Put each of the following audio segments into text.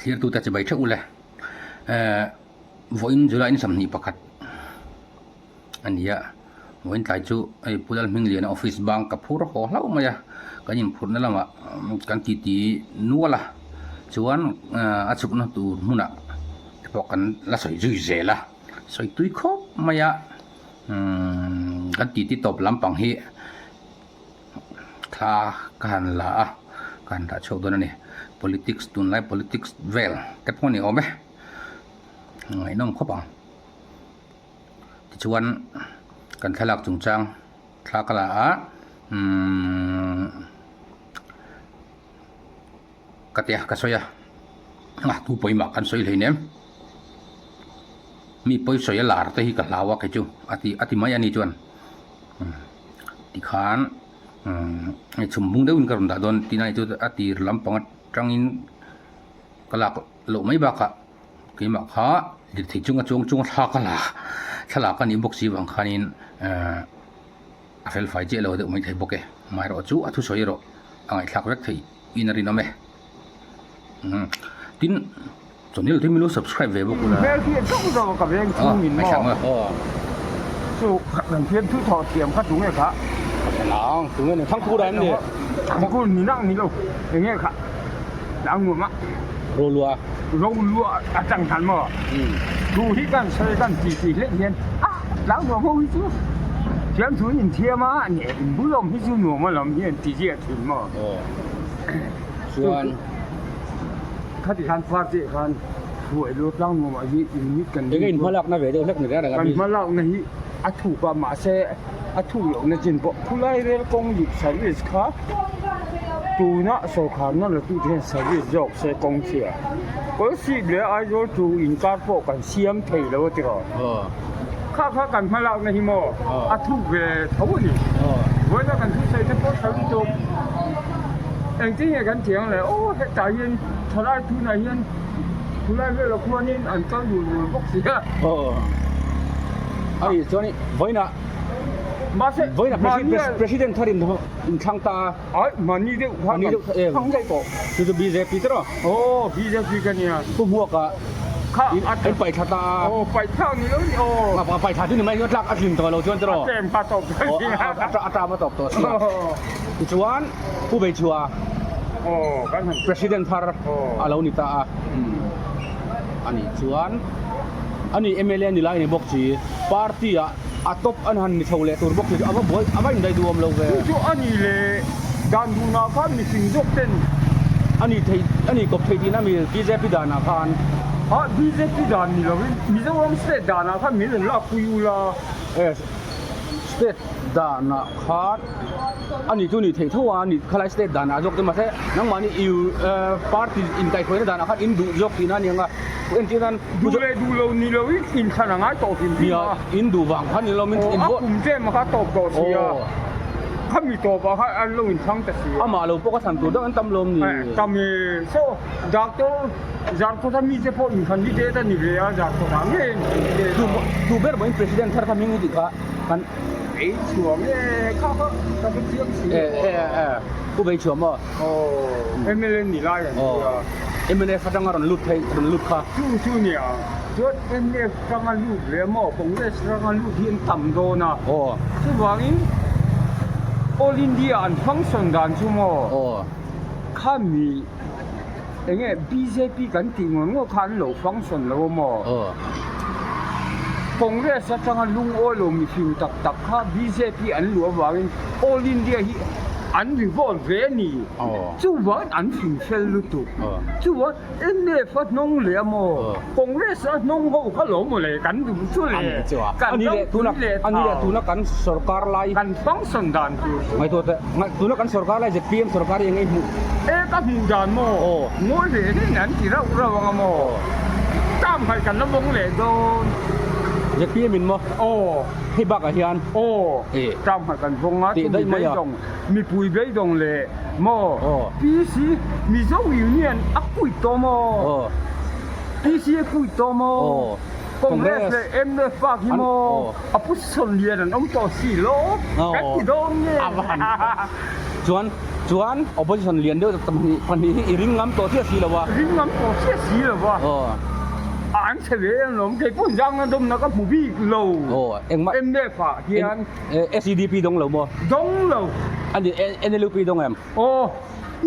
Thlirtute chibai theuh ule. Ehh vawiin July ni 21 a ni a, vawiin tlai chu hei Pu Lalhmingliana office bang ka phur haw hlauh mai a, kan inphurhna lamah kan titi nual a, chuan a chhukna tur hmunah te pawh kan la sawi zui zel a, sawi tui khawp mai a, umm kan titi tawp lampang hi. Thla ka han la a, ka han dah chhuak dawn a ni. Politics tunlai politics vel te pawh a ni awm e, ngaihnawm khawp ang. Tichuan kan thlalak chungchang thla ka la a, umm ka ti a, ka sawi a, a tu pawimah kan sawi hleinem. Mi pawisawi a lar te hi ka hlau a kei chu a ti a ti mai a ni chuan. Tikhan hei chhum bung deuhin ka rawn dah dawn tih na chu a tir lampang atangin ka lak loh mai bakah keimah kha lirthei chunga chuang chunga thla ka la thlalak a nih bawk si vang khanin ehh a fel fai chiah lo deuh mai thei bawk e amaherawh chu a thusawi erawh a ngaihthlak vek theih in a rinawm e tin. Channel te milo subscribe ve bawk ula. Hmel hi zawk zawk ka veng chhung in maw chu kan thiam thu thawh thiam kha tunge kha Nang tunge ni thangkur an ni thangkur ni nang ni lo enge kha nang nuam a rolua rolua atang khan maw thu hi kan sawi kan ti ti hlek hian a tlang nuam ho hi chu thiam thu in thiam a ni in bul awm hi chu nuam alawm hian ti ziah thin maw chuan Khati khan party ah khan hruai lut tlang nuam ah hi unit kan Enge in hmalakna ve deuh hlek ni reng reng a Kan hmalakna hi a thuk a mahse a thuk lohna chin pawh khulai rel kawng lut service kha tuna sawrkharna la tute hian service zawk se kawng chhia Kawlsip leh Aizawl chu inkar pawh kan siam thei lo a ti rawh. Kha kha kan hmalakna hi maw a thuk ve tho a ni. Vawiina kan thusawi te pawh sawi tawp. Engtin nge kan tih ang le aw hetah hian thalai tunah hian khulai velah khuanin an kal dul dul bawk si a. Aw a nih chuan vawiinah mahse vawiinah president thar in inthlang ta a. Ai mahni deuh kha kan thlang daih tawh. Chu chu BJP te rawh. Aw BJP ka nia. Pu Hmuaka kha an paih thla ta a. Aw paih thla ni lo ni aw. Nga paih thla chu ni mai a tlak a tlin tawh lo chuan te rawh. A tlem kha tawp tawh si a. A ṭam a tawp tawh si a. Tichuan Pu Beichhua President thar a lo ni ta a. Ani chuan ani mla ni lai ni bawk si party ah A top an han ni chho leh tur bawk hi chu a va buai a va indaih duh awm lo ve. Chu chu a ni leh dan duhnah khan mihring zawk ten. A ni thei a ni kawp thei tihna mi bjp danah khan. A bjp dan ni lovin Mizoram state danah khan min rawn lak pui ula. E state danah khan a ni chu ni thei tho a ni khalai state danah zawk te mahse nangmahni i party inkaihhruaina danah khan in duh zawk tihna a ni ang a. Entir nan Duh leh duh lo ni lo in inthlan a ngai tawh hrim hrim a. In duh vang khan ni lo min in vote. A kum tlem a kha tawp tawh si a. Khami tawp ah khan an lo inthlang ta si a. Amah lo pawh ka thlan tur deuh an tam lawm ni. Tam e. So doctor Zarkawta mi te pawh inthlan hi det a ni ve a Zarkawta ngei an inthlan hi det a. Tu ber pawhin president thar kha hming i tih kha kan. Bei chhuah nge kha kha ka hre chiang si lo. Pu Bei chhuah maw? Aw mla ni lai an nia. Mnf atanga rawn lut thei rawn lut kha. Chu chu nia. Chuan mnf atanga lut leh maw Congress atanga lut hi an tam dawn a. Aw. Chuvangin All India an function dan chu maw. Aw. Khami enge bjp kan tih ngawt ngawt kha an lo function lo a maw. Aw. Congress atanga lungawi lo mihring tak tak kha bjp an luh avangin All India hi an revolt ve a ni. Chuvangin an fing fel lutuk. Chuvang mnf a hnawng leh a maw? Congress a hnawng ho kha lo maw le kan duh chu le. Kan ram pui leh thau. Ani leh tuna kan sorkar lai. Kan function dan tur chu. Ngaihtuah teh. Tuna kan sorkar lai zpm sorkar hi eng nge i hmuh? E ka hmuh dan maw? Ngawi leh hleng an ti rauh rauh ang a maw? Term hai kan la vawng leh dawn. Zpm in maw? Aw. Hei bakah hian Aw, tlak hmai kan vawng a, chu mi beidawng, mipui beidawng leh maw PC Mizo Union a quit tawh maw? PC a quit tawh maw? Congress leh mnf bak hi maw a pu sawn lian an awm tawh si lo kan ti dawn nge? Chuan chuan opposition lian deuh pahnih hi i ring ngam tawh chiah si lo a. Ring ngam tawh chiah si lo a. Aw. A an chhe ve em lawm kei pawh zangna dawmna ka hmu bik lo. Aw engmah. Mnf ah hian. SEDP dawng lo maw? Dawng lo. Ani NLUP dawng em? Aw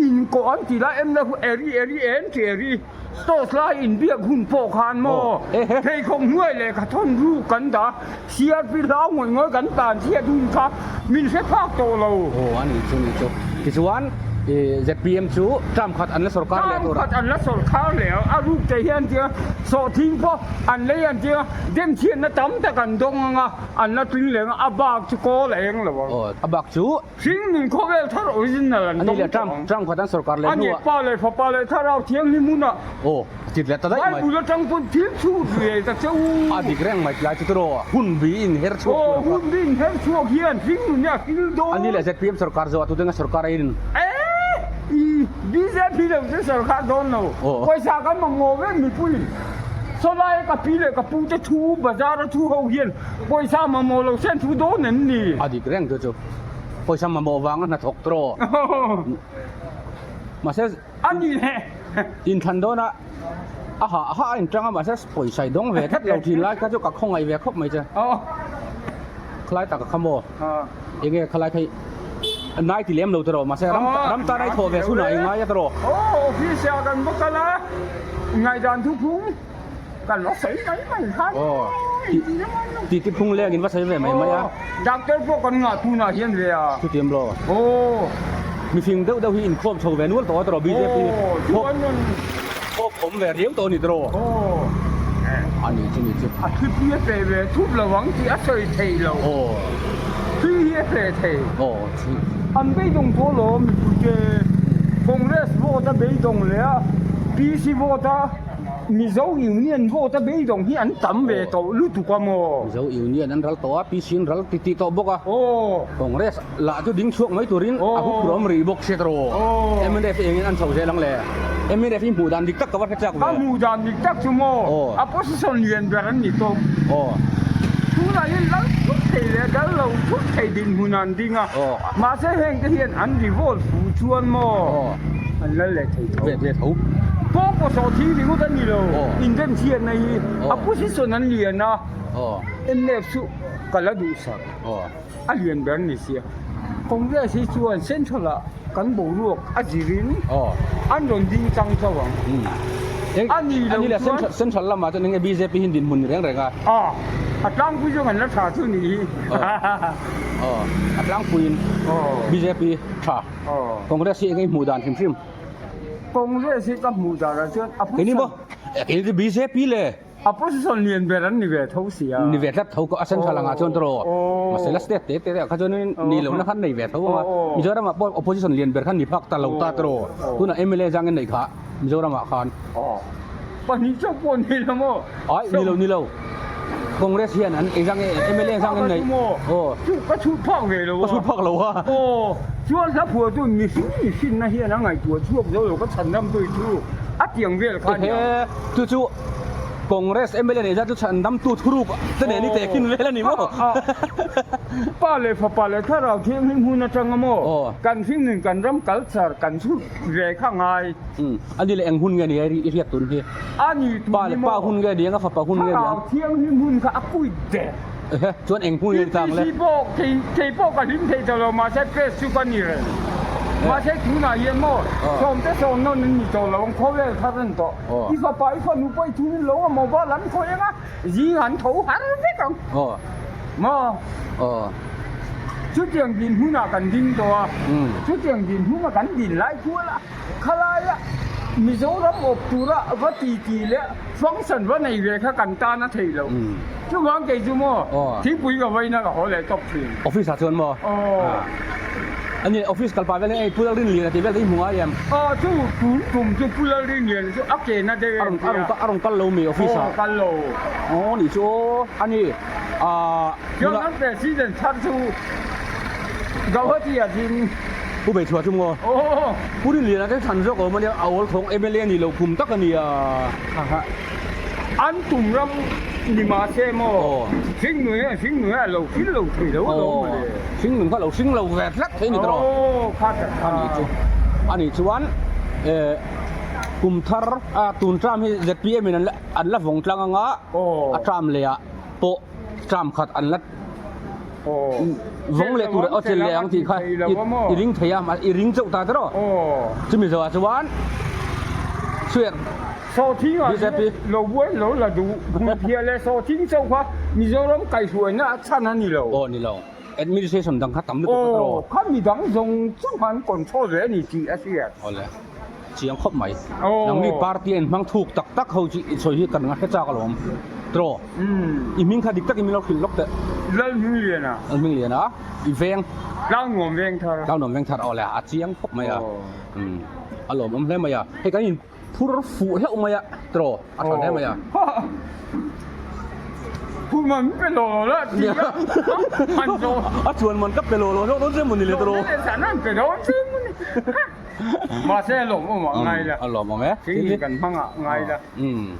inkawh an ti lai mnf eri eri em ti eri. Stores lai inbiak hun pawh khan maw pheikhawk hnuai leh kha thawn ruk kan dah CRP hlau ngawih ngawih kan tan chhiat hun kha min hre phak tawh lo. Aw a nih chu nih chu. Tichuan ZPM chu term khat an la sawrkar leh tur a. Term khat an la sawrkar leh a, a ruk te hian tia sawhthing pawh an lei an tia demchhiatna tam tak an dawng ang a, an la tling leh ang a, a bak chu kawl a eng lo ang. Aw a bak chu. Hringmin khawvel thar original an dawng tawh ang. Trump khat an sorkar leh hnuah. A Pa leh Fapa leh Thlarau Thianghlim hunah. Aw, a tit leh ta daih mai. Bible atang pawn thil chhut ve ta che u. A dik reng mai tlai chu tiraw hun bi in her chhuak tur a kha. Aw, hun bi in her chhuak hian hringnun hi a fil dawn. A ni leh ZPM sorkar zawh a tudenga sorkar a in. E, i BJP lo chu sorkar dawn lo. Pawisa kan mamawh vek mipui. Sawlai ka pi leh ka pu te thu bazar a thu ho hian Pawisa mamawh lo sen thu dawn em ni? A dik reng chu chu. Pawisa mamawh vanga hnathawk tawh. Mahse A ni le. Inthlan dawnah a hah hah a inṭang a mahse pawisa i dawng ve tlat lo ṭhin lai kha chu ka khawngaih ve khawp mai che. Khalai tak a kha maw? Enge khalai kha i nai ti lem lo tawh mahse ram ram tan a i thawh ve chhunah i ngai a tawh. Aw office ah kan va kal a, ngaihdan thuphung. Kan va sawi mai mai khan Ti ti phung leng in va sawi ve mai mai a. Doctor pawh kan ngah tunah hian ve a. Chutiang lo. Aw. Mifing deuh deuh hi inkhawm chho ve nual tawh a tawh BJP. Aw. Khawp awm ve riau tawh a ni tawh. Aw. A ni chu ni chu. A thli a pe ve thup lo ang tih a sawi thei lo. Aw. Thli hi a pe thei. Aw thli. An beidawng tawh lo mipuite Congress vote a beidawng leh a PC vote a Mizo Union vote a beidawng hi an tam ve tawh lutuk a maw? Mizo Union an ral tawh a, PC an ral titih tawh bawk a. Aw. Congress lah chu ding chhuak mai turin a hup rawm rih bawk sia tawh. Aw. Mnf engin an chho zel ang le. Mnf hi hmuh dan dik tak ka va hre chak ve. A hmuh dan dik tak chu maw? Aw. Opposition lian ber an ni tawp. Aw. Tunah hian lal thut thei leh dal lo thut thei dinhmun an ding a. Aw. Mahse hengte hian an revolt fu chuan maw? Aw. An lal leh thei tho. Ve ve tho. Pawngpaw sawh thing ringawt a ni lo. Indemchhiatna hi a position an lian a. Mnf chu ka la duhsak. A lian ber ni sia. Congress hi chuan central ah kan boruak a zirin an rawn ding chang chauh ang. A ni lo chuan. Central lamah chuan enge bjp hi dinhmun ni reng reng a. A tlangpui zawng an la tha chu ni hi. A tlangpuiin bjp tha. Congress hi enge i hmuh dan hrim hrim? Congress hi ka hmuh dan ah chuan a Keini maw? Keini chu bjp le. Opposition lian ber an ni ve tho sia. Ni ve tlat tho a central angah chuan tawh mahse la state te te ah kha chuan ni lohna khan nei ve tho ang a. Mizoram ah pawh opposition lian ber khan ni phak ta lo ta tawh tunah mla zangin neih kha Mizoram ah khan. Pahnih chauh pawh ni lo maw? Ai ni lo ni lo. Congress hian an engzang nge mla engzang an neih? Aw. Chu ka chhut phak ve lo a. Ka chhut phak lo a. Aw. Chuan hla phuah chu mihring mihrinna hian a ngaihtuah chhuak zo lo ka chhan dam tui chu a tiang vel kha nia. Ehe chu chu Congress mla neih zat chu chhan dam tu thuruk te nen i tehkhin vel a ni maw? Pa leh fapa leh thlarau thianghlim hun atanga maw kan hringnun kan ram culture kan chhut ve kha ngai. A ni leh eng hun nge ni a i hriat tun hi? A ni tun Pa leh pa hun nge ni ang a fapa hun nge ni ang? Thlarau thianghlim hun kha a kuit der. Ehe, chuan eng hun nge ni tang le? PPC pawh kei kei pawh ka hlim thei ta lo mahse press chu ka ni reng. Mahse tunah hian maw sawmte sawm nawn an ni tawh lo ang khawvel thar an tawh. I fapa i fanu pawh i thunin lo a mobile an khawih ang a zing an tho har vek ang. Maw? Chutiang dinhmunah kan ding tawh a, chutiang dinhmuna kan din lai kual a. Khalaia Mizoram awp tura va ti ti leh function va nei ve kha kan tan a thei lo. Chuvang kei chu maw thingpui ka vaina ka haw leh tawp thin. Office ah chuan maw? Aw. A ni office kal pah vel hian hei Pu Lalrinliana tih vel te hi hmu ngai em? Aw chu tun tum chu Pu Lalrinliana chu a ke na deuh em tia. A rawn kal lo mi office ah? Aw kal lo. Aw nih chu aw a ni ah. Chuan kan president thar chu Gauhati ah chin. Pu Beichhuah chu maw? Aw. Pu Rinliana te thlan zawk awm a nia, a awl thawng mla ni lo kum tak a nia. An tum ram Ni mahse maw hringnui a hringnui a lo hring lo thei lo alawm mawle. Hringnun kha lo hring lo ve tlat thei ni tawh. Aw kha tak kha. Ani chu ani chuan kum thar a tun term hi ZPM in an la vawng tlang anga a term leh ah pawh term khat an la vawng leh tur aw chelh leh ang tih kha i ring thei a i ring chauh ta tawh chumi zawhah chuan chhuat Sawhthing ah hian lo buai lo la duh hmunphiah leh sawhthing chauh kha Mizoram kaihhruaina a chhan a ni lo. Aw ni lo. Administration dang kha tam lutuk a tawh. Aw kha midang zawng zawng kha an control ve a ni tih a hriat. Aw le. Chiang khawp mai. Nangni party a inhmang thuk tak tak ho chu i sawi hi kan hre chak alawm. Tawh. I hming kha dik takin min lo hrilh lawk teh. Lalhmingliana. Lalhmingliana. I veng. Tlangnuam Vengthar. Tlangnuam Vengthar. Aw le a chiang khawp mai a. A lawmawm hle mai a. Hei kan in phur fuh hlauh mai a tawh a tha hle mai a. Phur man pe lo lo la ti a han zo. A chuan man ka pe lo lo hlauh dawn che mawni le tawh. An pe dawn che mawni. Mahse a lawmawm ah ngai la. A lawmawm e. Thing kan hmang ah ngai la.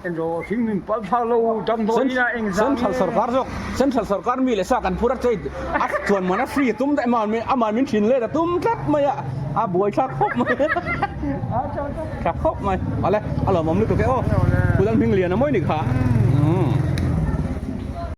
Englo thing min pal phak lo damdawi ina eng zang Central sarkar zawk Central sarkar mi leh sa kan phur a chei a chuan man a free tum daih man min aman min thin let a tum tlat mai a a buai thlak khawp mai thlak khawp mai awle a lawmawm lutuk e aw Pu Lalhmingliana mawi ni kha.